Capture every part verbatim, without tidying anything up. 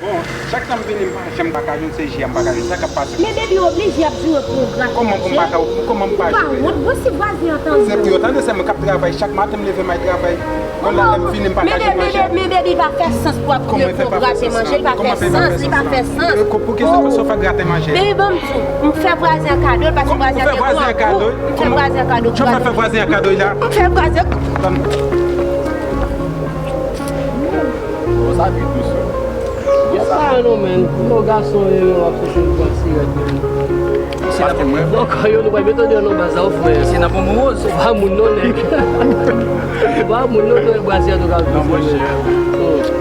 Bon, chak tan m vini, m pa janm pa ka jwenn, se ji a m pa ka jwenn. Sa k ap pase? Men baby oblije ap joure pou yon gras manje. Kòman pou m pa ka, kòman m pa joure? Ou pa wont, bon, si vwazen an tande. Se pou yo tande, se mwen k ap travay. Chak maten m leve m al travay. Kounye a lè m vini, m pa ka jwenn manje. Men baby pa fè sans pou ap joure pou yon gras manje, li pa fè sans, li pa fè sans. Pou ki sa w fè gras manje? Baby, ban m di w, m fè vwazen an kado l, paske vwazen an te gwo. Kòman ou fè vwazen an kado? M fè vwazen an kado pou vwazen. Kòman w fè vwazen an kado la? M fè vwazen. Bon, sa vit, mesye. Bon, sa non, men. Yon gason, e, w ap soti pou pran sirèt, men. Se nan bon mwen. Bon, kò yo, nou pa mete de non, baz la, w frè. Se nan bon mwen, Rose. Ou pa moun, non, nèg. Ou pa moun, non, nèg, baz la, nou ka. Non, mwen, chè.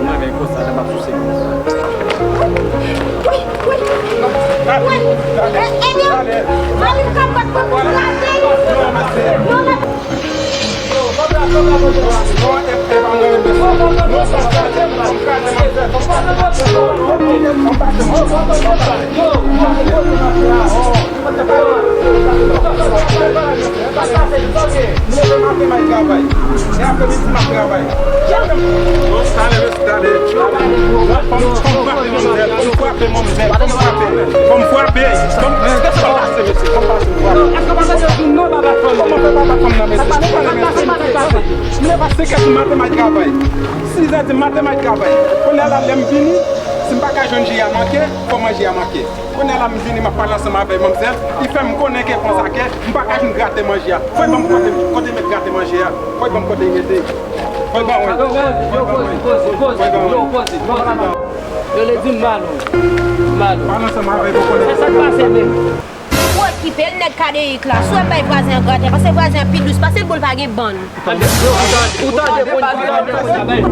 Mwen, men, konsa, la, m ap souse konsa. Wi, wi. Wi. E, e, byen. Mari m ka bat pou pou lage. Non, men. Fò m frape, manmzèl. Fò m frape. Fò m frape. Fò m, fò m pase, mesye. Fò m pase, fò m frape. Kòman fè papa fanm nan, mesye? Kòman fè papa fanm nan, mesye? Mwen pa senk è di maten m al travay. Sis è di maten m al travay. Kounye a la, lè m vini, si m pa ka jwenn ji a manke, fò manje a manke. Kounye a la, m vini, m ap pale ansanm avèk manmzèl. Li fè m konnen ke konsa ke m pa ka jwenn grate manje a. Fò l ban m kote, kote l met grate manje a. Fò l ban m kote l mete. Fò l ban mwen. Yo, poze, poze, poze, yo, poze, poze. Yo, le di m malo. Malo. Pale ansanm avèk yo, konnen. Se sa k pase menm. Ou okipe l, nèg Kadeyik la. Si w ap bay vwazen an gratè, paske vwazen an pi dous pase l, bon, l pa gen bann. Ou tande, ou tande, ou tande, ou tande.